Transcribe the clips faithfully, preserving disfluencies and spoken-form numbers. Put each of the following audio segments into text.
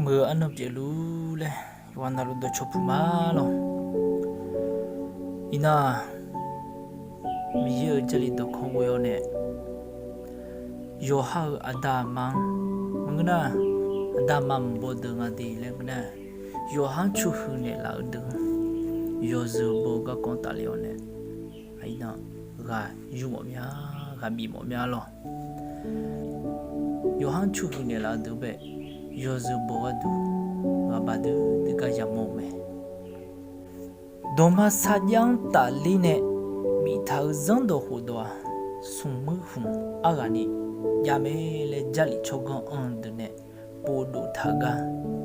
Meuq arnan pyeufluf laer yawqha navluf dawqcawq puq ma lawq. Iqnan-aq, Miqyaer-euq Jarlif dawqkawq ghoe-awr nae, yawqha-euq aqda aqma-anr maqngeur nar, aqda aqma maqbaw deuq nga de laer ngeur nar, yawqha-anr cu huiq naeqlaf-eu deuq-anr yawzeu baw-eu garkawv tafler-awr nae, iqnan ghaq yur mawf mya, ghaq bif mawf mya lawq. Yawqha-anr cu huiq naeqlaf-eu deuq bae, yawzeu baw-eu gharduq ghaq baq deuq deuq gar yamawr-eu mae. Dawqma sarjax-anr tafler nae biftaq-eu zanrdawq khofdawq-aq, smq muir hmq arghaq ni jav mae laer Jarlif tsawrganr anr-eu deuq nae povdof taq-eu gar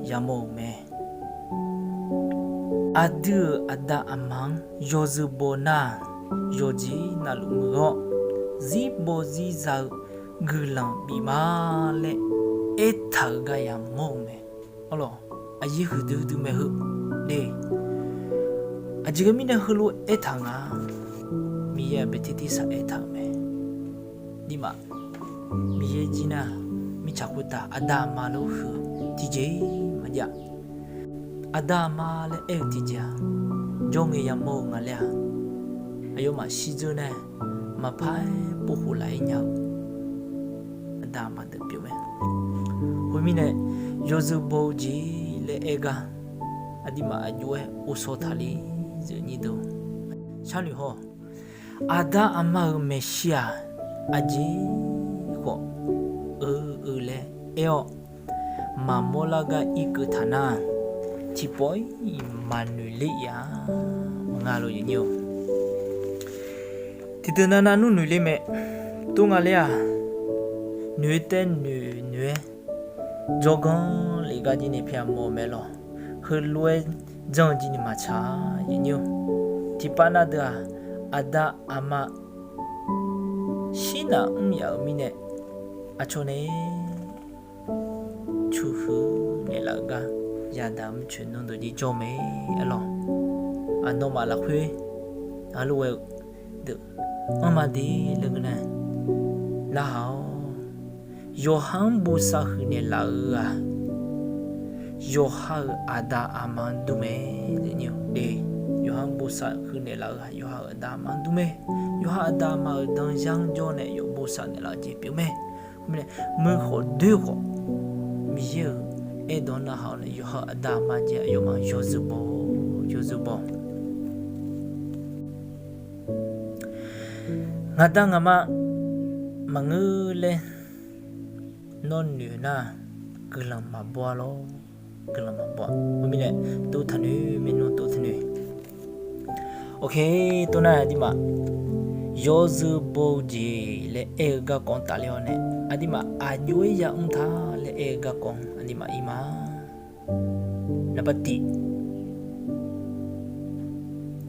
yamawr-euq mae. Aqdui-euq aqda aqma-anr yawzeu baw nar-aq, yawqjeq navluf muiq-awr, zirbaw zirza-eu guiqlanq bif ma laer aertaq-eu gar yamawr-eu mae. Arlawq, aqyuif huiqdui huiqdui mae heu de. Aqjeq mirnae heulof-aer aertaq nga, Miqyaer-aq baetir tirsaq aertaq-euq mae. Nirmaf, Miqyaer jir nar, mirtsaq khoertav aqda aqma lof huiq-eu tiqjeq maqjav. Aqda aqma laer aer-eu tiqjeq-aq, jawr ngae yamawr-eu nga laer-aq, aqyawfmaf shirdzeur nae maqpar-aer povkhof laf-ir nya-eu aqda aqma deuq pyeuf mae. Khoermirnae, yawzeu baw-eu jeq laer aer gar, aqduimaf aqjox-aer ovshaw taqler zeuq nyir deuq. Sharnoeq haw, aqda aqma-euq maeqshi-aq, aqjeq khawf eu-eu laer aer-awr, maqmawr lar gar irkeuv taq nar, tiqpawf-ir maqnoeq ler-a maqnga lof yanyir-eu. Tiqdeuq navnav nmr noeq ler mae. Tov nga ler-aq, noeq-aer tae noeq noeq-aer, jawrganr lef gar jir ni paer-a mawr-eu mae lawq. Heulof-aer janr-eu jir ni maqtsaq yanyir-eu. Tiqpav nav deuq-aq, aqda aqma shirnav mr yaf-euq mirnae, aqcawq nae cu huiq naeqlaf-eu gar yadaq mrcoeq nmr deuq jir jawr mae. Arlawq, aq nawmaf lafkhoer aqlof ghae-eu deuq anrma de laer ngeur nar, narhaq-awr, yawqha-anr bosav huiq naeqlaf-eu-aq, yawqha-euq aqda aqma-anr dur mae. Yawqha-anr bosav huiq naeqlaf-eu-aq, yawqha-euq aqda aqma-anr dur mae. Yawqha aqda aqma-euq danzar-anr jawr nae yawf bosav naeqlaf-eu jeq pyeuf mae. Muiq khawf doer khawf, Miqyaer-euq aerdawq-anr narhaq-awr nae yawqha-euq aqda aqma jeq aqyawfmaf-anr yawzeu baw, yawzeu baw. Ngaqda ngaqma maqngeur laer nawr noeq nar, guiqlanq maqbaw-a lawr. Guiqlanq maqbaw-a. Khoermirnae, tov taqnoeq, maernmr tov taqnoeq. Oke, tov nar aqduimaf yawzeu baw-eu jeq laer aer-eu garkawv-anr tafler-awr nae, aqduimaf aqjox-aer yamr ta laer aer-eu garkawv-anr aqduimaf ir ma. Naqba tiq,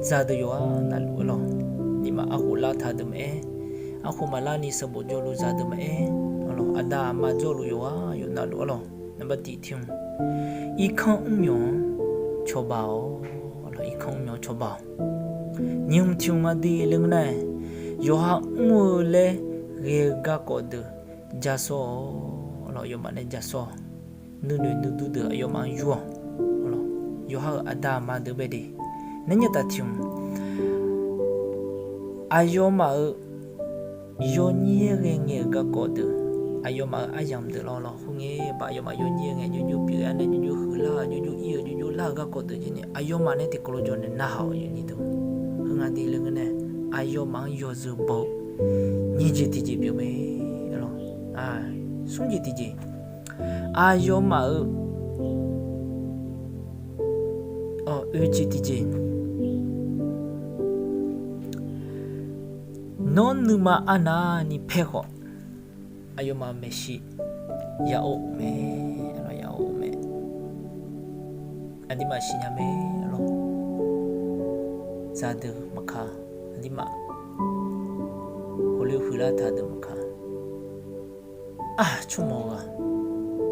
zaqdeuq yawqghaq navluf arlawq. Aqduimaf arkhof lar taq deuq maqaer, arkhof maqlar ni sanqbof jawrluf zaqdeuq maqaer, arlawq, aqda aqma jawrluf yawqghaq yawqghaq navluf arlawq. Naqba tiq tiq hmq, irkanr mrmyawq-anr cawba-awq, arlawq, irkanr mrmyawq-anr cawba-awq. Nyiq hmq tiq hmq nga de laer ngeur nar-aer, yawqha mr-eu laer ghae-eu garkawv deuq ja sawr-awq, arlawq, yawmaf nae ja sawr-awq. Nuinoeq nuidur deuq aqyawfmaf-anr yur-awq, arlawq, yawqha-euq aqda aqma deuq bae de. Nar nyataf tiq hmq, aqyawfmaf-euq yawnyir-aer ghae ngae-euq garkawv deuq, aqyawfmaf-euq aryamq deuq lawr lawr khoerngae, baq aqyawfmaf yawnyir-aer ngae jovjov pyeuf-aer nae jovjov huiqlar-eu, jovjov ir-eu, jovjov lar-eu garkawv deuq jeq ni aqyawfmaf nae tiqkawv lof jawr nae narhaq-awq yawnyir deuq. Khoerngae de laer ngeur nar, aqyawfmaf-anr yawzeu baw-eu nyiq jeq tiqjeq pyeufmae, arlawq. Smr jeq tiqjeq, aqyawfmaf-euq oeq jeq tiqjeq, nawr nuima arnavni paer khawf, aqyawfmaf maeqshi ya or-eu mae, arlawq, ya or-eu mae. Aqduimaf siqnya mae, arlawq. Zaqdeuq maqka, aqduimaf hawloer huiqlar taq deuq maqka. Aq, tsawrmawq-eu ghaq,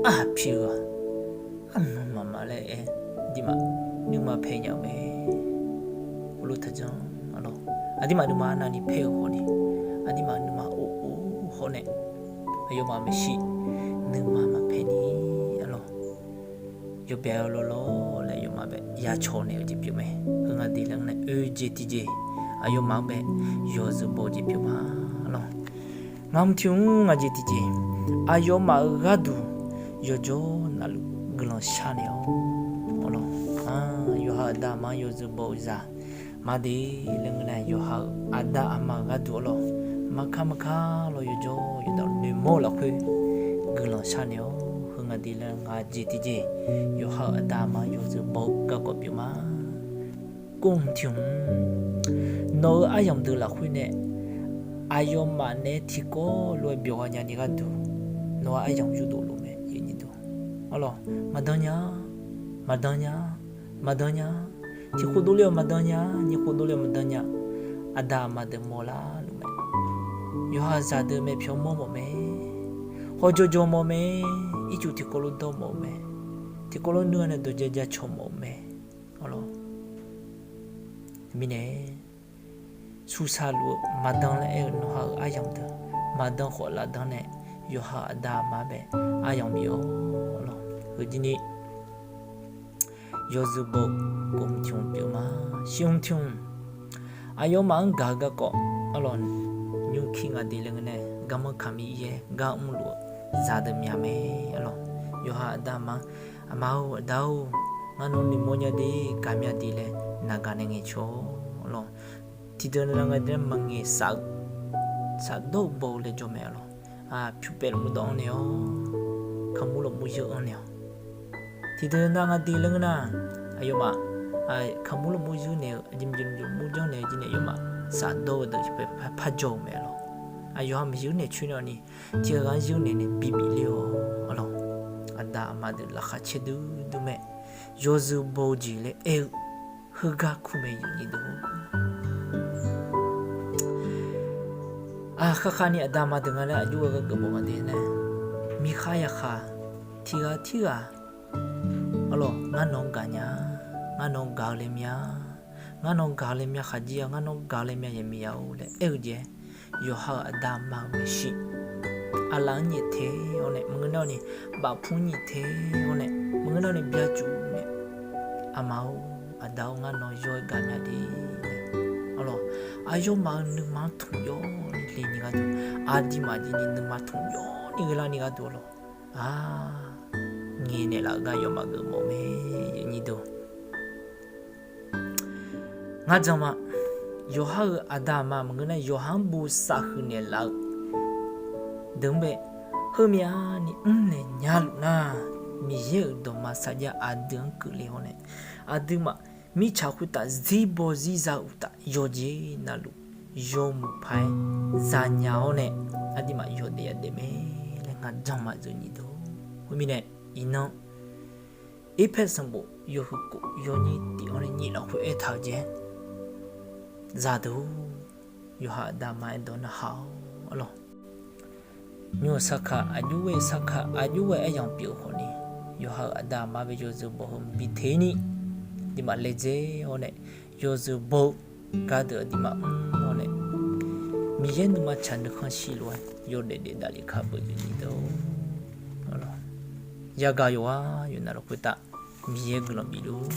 aq, piq-eu ghaq, aq, nawmaf ma laer aer, aqduimaf nuima paer nya-eu mae. Hawloer taqjanr, arlawq. Aqduimaf nuima arnavni paer-eu khawf ni, aqduimaf nuima of of khawf nae, aqyawfmaf maeqshi nuima maqpaer ni, arlawq. yawbae-eu lawrlawr laer aqyawfmaf bae ya cawq naeq-eu jeq pyeuf mae. Heu nga deuq laer ngeur nae oejeq tiqjeq aqyawfmaf-anr bae yawzeu baw-eu jeq pyeuf ma lawr. Ngamq tiq mr ngaq jeq tiqjeq, aqyawfmaf-euq gharduq yawqjawr navluf guiqlanq sharnaeq-awr lawr. Yawqha aqda aqma-anr yawzeu baw-eu zaq maqdeq laer ngeur nae yawqha-euq aqda aqma-euq gharduq-awr lawr, maqkar maqkar lawr yawqjawr yawqdawq noeqmawr-eu lafkhoer guiqlanq sharnaeq-awr, heu nga deuq laer ngaq jeq tiqjeq, yawqha-euq aqda aqma-anr yawzeu baw-eu garkawv pyeuf ma. Kov hmq tiq hmq, nawq-euq aryamq deuq lafkhoer nae aqyawfmaf nae tiqkawv lof-aer byawq gha nyani gharduq, nawq-euq aryamq yurdov luf mae. Aqlawq, maqdan nya, maqdan nya, maqdan nya, tiq khof dovle-awq maqdan nya, nyiq khof dovle-awq maqdan nya. Aqda aqma deuq mawrlar luf mae. Yawqha zaqdeuq maeq pyawq mawr mawf mae. Hawqjawq jawq mawf mae. Ircuf tiqkawv lof dawr mawf-eu mae. Tiqkawv lof nuir-a nae dawqjae jacawq mawf-eu mae. Aqlawq, mirnae suqsaq luf-eu maqdan laer aer-eu nawqha-euq aryamq deuq, maqdan khawf lafdan nae yawqha aqda aqma bae aryamq bif-awr lawr. Heujirni yawzeu baw-eu kov hmq tiq hmq pyeuf ma. Shir hmq tiq hmq, aqyawfmaf-anr gaq-eu garkawv, aqlawq, nymrkir nga deuq laer ngeur nae garmanr kaqmir yaer gar mrluf-eu zaqdeuq mya mae. Aqlawq, yawqha aqda aqma-anr, aqma-or aqda-or, ngar nawr noeqmawr nya de, gaqmya de laer naq gaq nae ngaeqcawq-awr lawr. Tiqdeuq na nga deuq-anr maqngaeq saf-eu, safdawr-eu baw-eu laer jawr mae. Aqlawq, pyur paev lafmur dawv-anr naeq-awr, kaqmur lafmur yeur-anr naeq-awq. Tiqdeuq na nga deuq laer ngeur nar, aqyawfmaf kaqmur lafmur yeur naeq-eu, aqjeq miqjeq lafmur janr naeq-eu jeq nae aqyawfmaf safdawr-eu deuq tiqpaev parjawr-eu mae lawr. Aqyawf-anr maqyeur naeq coer naeq-awq ni, tiq ghaq ghaq-anr yeur naeq nae bibiq ler-awr lawr. Aqda aqma deuq laqkhaq caer duidui mae. Yawzeu baw-eu jeq laer aer-eu heugar kur mae. Aqkhav khav ni aqda aqma deuq nga laer aqjox-aer ghargeuf mawf nga deuq nae, miqkhaq yaqkhaq tiq ghaq tirghaq, aqlawq, ngar nawq-anr gaq nya, ngar nawq-anr gaq-eu laer mya, ngar nawq-anr gaq-eu laer mya khaqjir-a, ngar nawq-anr gaq-eu laer mya yamiq ya-or laer aer-eu jeq-aer, yawqha-euq aqda aqma-euq maeqshi aqlaf-anr nyaef tae-awr nae maqngeur nar-awq ni, bafpur nyaef tae-awr nae maqngeur nar-awq ni, byacuf nae, aqma-or aqda-or, ngar nawq yawr-aer gaq mya de nae, aqlawq, aqyawfmaf-euq nuima-anr tmq yawr ni le ni gharduq, aqduimaf jeq ni nuima tmq yawr ni ghae lar ni gharduq, aqlawq, a, ngaeqnaeq laf-eu gar yawfmaf geufmawf mae. Ngar jan ma. Yawqha-euq aqda aqma maqngeur nar, yawqha-anr bosav huiq naeq laf-eu deuq-anr bae, heumyav ni mrnaeq nya luf nar, Miqyaer-euq dawqma sarjax aqdui-anr keuvle-awr nae, aqduimaf mirtsaq khoertav zirbaw zirza-eu uqtaf, yawqjeq navluf yawmuiq paq-aer zanya-awr nae, aqduimaf yawdaef yadaef mae laer ngar jan ma zeu nyiq deuq. Khoermirnae, iqnan Erpersu sanqbof yawhuiq kof yawnyir tif-awr nae nyif lafkhoer aertaq-eu jeq-aer, zaqdeuq-or, yawqha aqda aqma-aer dawq narhaq-awr lawr. Nymr-euq sarkaq aqjox-aer sarkaq aqjox-aer aryamq pyeuf-eu khawfni, yawqha-euq aqda aqma bae yawzeu baw heu mqbi teq-ir ni, aqduimaf laedzae-awr nae yawzeu baw-eu gardeuq aqduimaf mr-awr nae, Miqyaer nuima tsaq nuikhanr shir lof-aer yawdaef daef daqlef ka beuq jeq nyiq deuq-or, yagaq yawqghaq yawqnav lafkhoer tav Miqyaer guiqlanq bif luf